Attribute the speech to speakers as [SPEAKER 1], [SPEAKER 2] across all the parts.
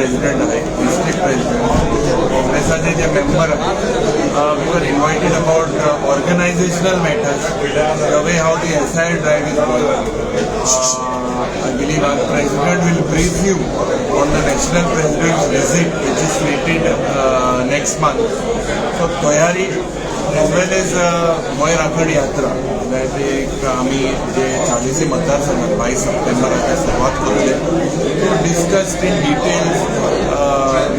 [SPEAKER 1] President आहे, district president, काँग्रेसाचे जे member आहे, we were invited about organizational matters, the way how the SIR drive is going. I believe our president will brief you on the national president's visit, which is slated next month. So तयारी as well as Goa राखण यात्रा, that एक आमी जे चाळीसी मतदारसंघात 22 सप्टेंबराक सुरवात करतले, to discuss in details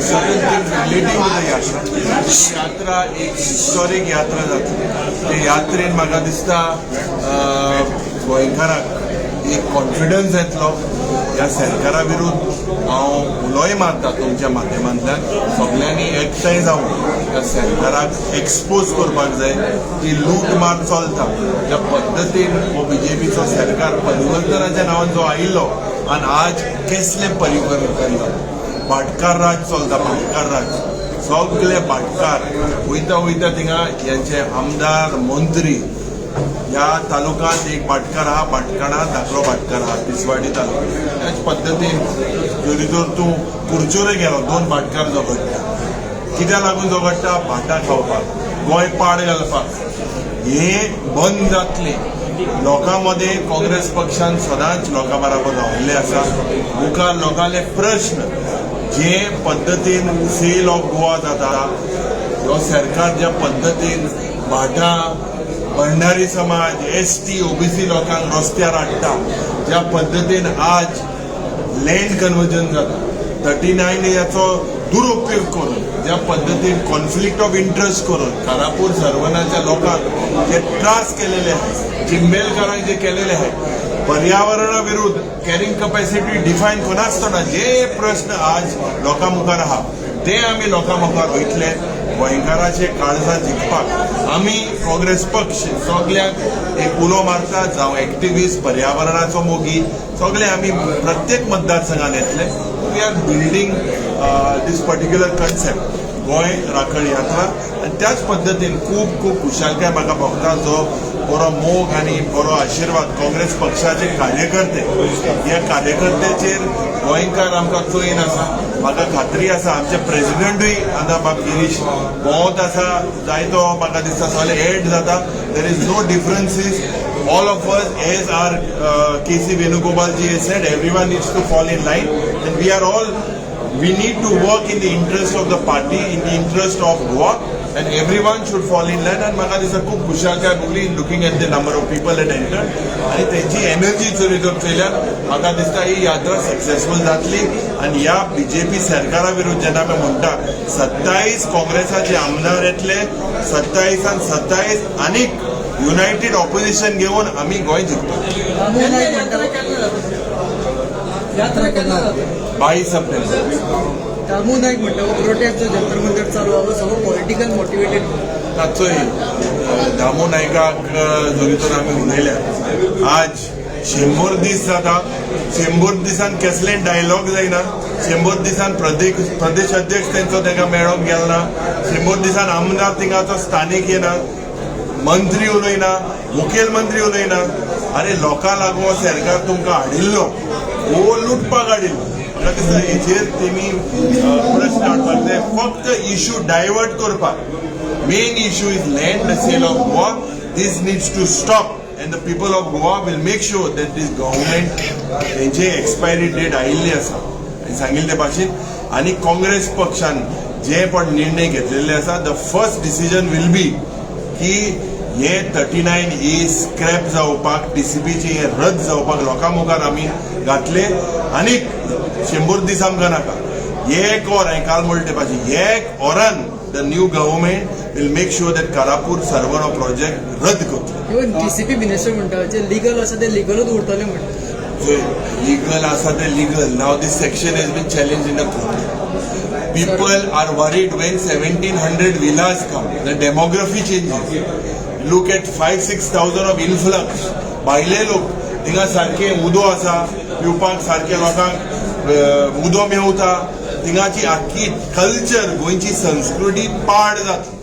[SPEAKER 1] certain things relating to the यात्रा. ही यात्रा एक हिस्टॉरीक यात्रा जातली. ते यात्रेन म्हाका दिसता गोंयकाराक एक कॉन्फिडन्स येतलो. ह्या सरकारा विरुद्ध हांव उलोय मारता तुमच्या माध्यमांतल्यान, सगल्यांनी एकठांय जावन ह्या सरकाराक एक्सपोज करपाक जाय की लूटमार चलता. ज्या पद्दतीन हो बीजेपीचो सरकार परिवर्तनाच्या नांवान जो आयिल्लो आनी आज केसलें परिवर्तन जालां. भाटकार राज चलता, भाटकार राज. सगळे भाटकार वयता वयता थिंगा यांचे आमदार, मंत्री. ह्या तालुक्यांत एक भाटकार आहा, भाटकारां धाकलो भाटकार आहा तिसवाडी तालुक्यात. त्याच पद्दतीन जरी जर तूं कुरचोरे गेलो, दोन भाटकार झगडटा. कित्याक लागून झगडटा? भाटां खावपाक, गोंय पाड घालपाक. हे बंद जातलें. लोकां मदें काँग्रेस पक्षान सदांच लोकां बराबर राविल्ले आसा. मुखार लोकांले प्रश्न, जे पद्दतीन सेल ऑफ गोवा जाता, हो सरकार ज्या पद्दतीन भाटां, भंडारी समाज, एसटी, ओबीसी लोकांक रस्त्यार हाडटा, ज्या पद्दतीन आज लँड कन्वर्जन जाता, 39 याचो दुरुपयोग करून, ज्या पद्दतीन कॉन्फ्लिक्ट ऑफ इंट्रस्ट करून कारापूर सर्वनाच्या लोकांक जे त्रास केलेले आहे, चिंबेलकारांक जे केलेले आहे, पर्यावरणा विरुद्ध, कॅरिंग कपॅसिटी डिफायन करनासतना, जे प्रश्न आज लोकां मुखार आहा ते आमी लोकां मुखार वयतले. गोंयकाराचे काळजां जिखपाक आमी काँग्रेस पक्ष सगल्यांक एक उलो मारता. जावं एक्टिविस्ट, पर्यावरणाचो मोगी, सगळे आमी प्रत्येक मतदारसंघात येतले. We are building this particular concept, Goa राखण यात्रा. आनी त्याच पद्दतीन खूब खूब खुशालकाय म्हाका भोगता, जो बरो मोग आनी बरो आशिर्वाद काँग्रेस पक्षाचे कार्यकर्ते, ह्या कार्यकर्त्याचेर गोंयकार आमकां चोयन आसा. म्हाका खात्री आसा, आमचे प्रेसिडेंटूय आतां बाब गिरीश भोंवत आसा जायतो. म्हाका दिसता सगळे एड जाता. There is no differences. All of us, as our K.C. Venugopal ji has said, everyone needs to fall in line and we are all, we need to work in the interest of the party, in the interest of Goa, and everyone should fall in line. And म्हाका दिसता खूब खुशालकाय भोगली looking at the number of people that entered आनी तेंची energy जरी जर चोयल्यार म्हाका दिसता ही यात्रा सक्सेसफूल जातली. आनी ह्या बीजेपी सरकारा विरुद्ध जेन्ना आमी म्हणटा, 27 काँग्रेसाचे आमदार येतले, 27 27, आनीक युनायटेड ऑपोजिशन घेवन आमी गोंय जिखतले.
[SPEAKER 2] यात्रा केन्ना जाता? यात्रा केन्ना जाता?
[SPEAKER 1] 22 सप्टेंबर.
[SPEAKER 2] दामू नायक म्हणटा, हो प्रोटेस्ट जो जंतर मंतर चालू आहा, सगळो पॉलिटिकल मोटिवेटेड.
[SPEAKER 1] ताचोय दामू नायकाक जरी तर आमी उलयल्या, आज 100 दीस जाता. 100 दिसान कसले डायलॉग जायना. 100 दिसान प्रदेश प्रदेश अध्यक्ष तेंचो ताका मेळोंक गेल ना. 100 दिसान आमदार थिंगाचो स्थानीक येना, मंत्री उलयना, मुखेलमंत्री उलयना. अरे, लोकां लागून हो सरकार तुमकां हाडिल्लो, हो लुटपाक हाडिल्लो? म्हाका दिसता हेचेर तेमी प्रश्न हाडपाक जाय. फक्त इशू डायवर्ट करपाक. Main issue is land sale of Goa. This needs to stop and the people of Goa will make sure that this government, हेंचे एक्सपायरी डेट आयिल्ली आसा आनी सांगिल्ले ते भाशेन आनी काँग्रेस पक्षान जे पण निर्णय घेतलेले आसा, the first decision will be की हे 39ए स्क्रॅप जावपाक, टीसीपीचे हे रद्द जावपाक लोकां मुखार आमी घातले. आनीक 100 दीस आमकां नाका. एक वर, हांवें काल म्हणले ते भाशेन, एक वरान the new government will make sure that Karapur Sarvan project रद्द करतले.
[SPEAKER 2] इवन टीसीपी मिनिस्टर म्हणटा, जे लिगल आसा ते लिगलूच उरतले म्हणटा.
[SPEAKER 1] लिगल आसा ते legal. Now this section has been challenged in a court. People are worried when 1700 villas come, the demography changes. Look at 5 6000 of influx. भायले लोक थिंगा, सारकें उदो आसा पिवपाक, सारकें लोकांक उदो मेवता. थिंगाची आख्खी कल्चर, गोंयची संस्कृती पाड जातली.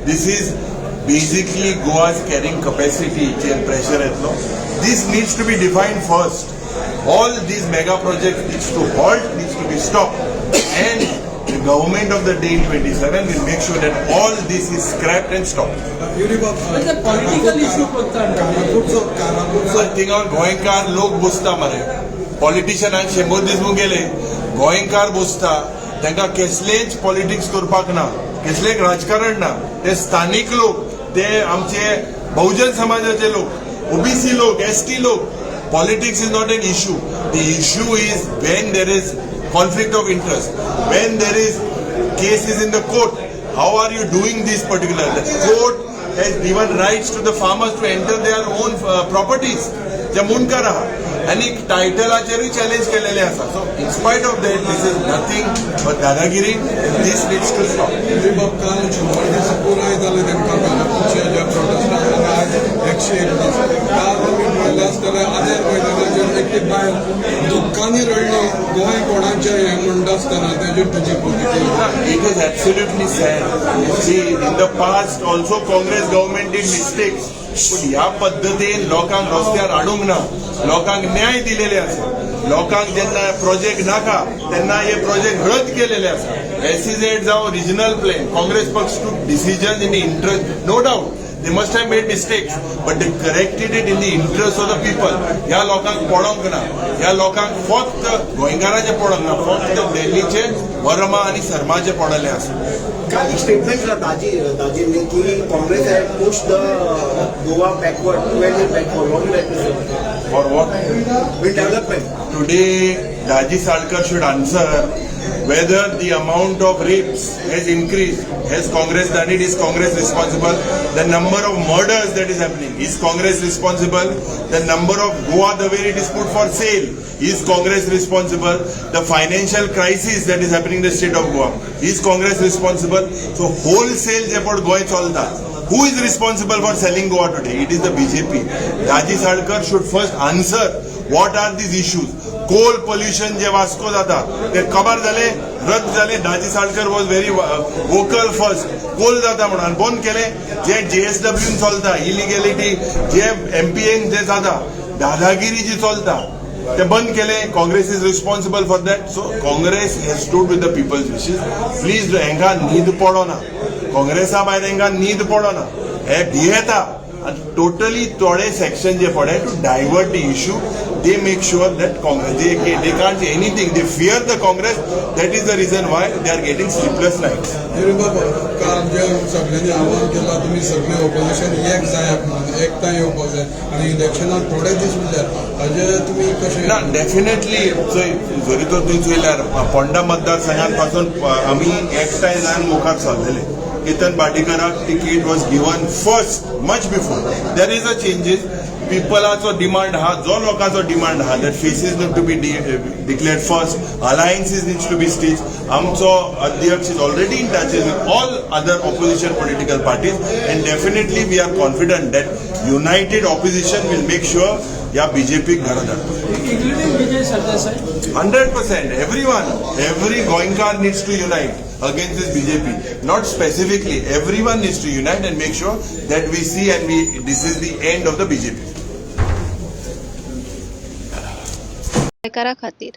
[SPEAKER 1] This is basically Goa's carrying कपॅसिटीचेर pressure येतलो. This needs to be defined first. All these mega projects needs to halt, needs to be stopped. And the government of the day in 27 will make sure that all this is scrapped and stopped.
[SPEAKER 3] Political issue करता.
[SPEAKER 2] कारापूरचो कारापूरचो
[SPEAKER 1] थिंगा गोंयकार लोक बसता मरे, पॉलिटिशियनांक 100 दीस म्हूण गेले. गोंयकार बसता, तांकां कसलेंच पॉलिटिक्स करपाक ना, कसलेंच राजकारण ना. ते स्थानीक लोक, ते आमचे बहुजन समाजाचे लोक, ओबीसी लोक, एसटी लोक. Politics is not an issue. The issue is when there is conflict of interest, when there is cases in the court. How are you doing this particular? The court has given rights to the farmers to enter their own properties. जे मुंडकर आहा आनी टायटलाचेरूय challenge केलेले आसा. So in spite of that, this is nothing but Dadagiri. This needs to stop.
[SPEAKER 4] बाब, काल 100 दीस पुराय जाले तांकां कारापूरचे ज्या प्रोटेस्टाक आनी आज 101 दीस. काल तुमी पळयलें आसतलें, आझाद मैदानाचेर एकटी बायल दुख्खांनी रडली, गोंय कोणाचें हें म्हणटा आसतना. तेजेर तुजी प्रतिक्रिया?
[SPEAKER 1] It is absolutely sad. See, in the past also Congress government did mistakes. पूण ह्या पद्दतीन लोकांक रस्त्यार हाडूंक ना. लोकांक न्याय दिलेले आसा. लोकांक जेन्ना प्रोजेक्ट नाका तेन्ना हे प्रोजेक्ट रद्द केलेले आसा. एसईझेड जावं, रिजनल प्लॅन, काँग्रेस पक्ष took decision in the interest. No doubt they must have made mistakes, but they corrected it in the interest of the people. ह्या लोकांक पडोंक ना. ह्या लोकांक फक्त गोंयकारांचे पडोंक ना, फक्त दिल्लीचे वर्मा आनी शर्माचे पडले आसा.
[SPEAKER 5] काल एक स्टेटमेंट केला दाजींनी की Congress had pushed the Goa backward, 12 year backward. What you like to say?
[SPEAKER 1] For what?
[SPEAKER 5] With development.
[SPEAKER 1] Today, Daji Salkar should answer whether the amount of rapes has increased. Has Congress done it? Is Congress responsible? The number of murders that is happening, is Congress responsible? The number of Goa, the way it is put for sale, is Congress responsible? The financial crisis that is happening in the state of Goa, is Congress responsible? So wholesale जे पण गोंय चलता, who is responsible for selling Goa today? It is the BJP. Daji Salkar should first answer what are these issues. Coal pollution जे वास्को जाता ते कबार जाले, रद्द जाले. Daji Salkar was very vocal first coal जाता म्हणून आनी बंद केले. जे जेएसडब्ल्यून चलता इलिगेलिटी, जे एमपीएन जे जाता दादागिरी जी चलता ते बंद केले. Congress is responsible for that. So Congress has stood with the people's wishes. Please, हेंका न्हीद पडना. काँग्रेसा भायर हेंका न्हीद पडना. हे भियेता आनी टोटली थोडे सेक्शन जे पडे to divert the issue, they make sure that Congress, they can't say anything. They fear the Congress. That is the reason why they are getting sleepless nights.
[SPEAKER 4] बाबा, काल जे सगळ्यांनी आव्हान केलां, तुमी सगळे ऑपोजिशन एक जायात म्हणून, एकठांय येवपाक जाय आनी इलेक्शनाक थोडे दीस उरल्यात, ताजे तुमी कशें?
[SPEAKER 1] ना, डेफिनेटली. चोय, जरी तर तुवें चोयल्यार फोंडा मतदारसंघात पासून आमी एकठांय जावन मुखार सरलेले. Ketan भाटीकाराक ticket was given first, much before. There is a changes. पिपलाचो demand आहा, जो लोकांचो डिमांड आहा that faces need to be declared first, alliances needs to be stitch. आमचो अध्यक्ष is already in touch with all other opposition political parties and definitely we are confident that united opposition will make sure ह्या बीजेपीक घरा धाडटा.
[SPEAKER 3] Including Vijay Sardesai.
[SPEAKER 1] 100%. Everyone, every Goenkar needs to unite against this BJP. Not specifically, everyone needs to unite and make sure that we see and we this is the end of the BJP.
[SPEAKER 6] गोंयकारा खातीर.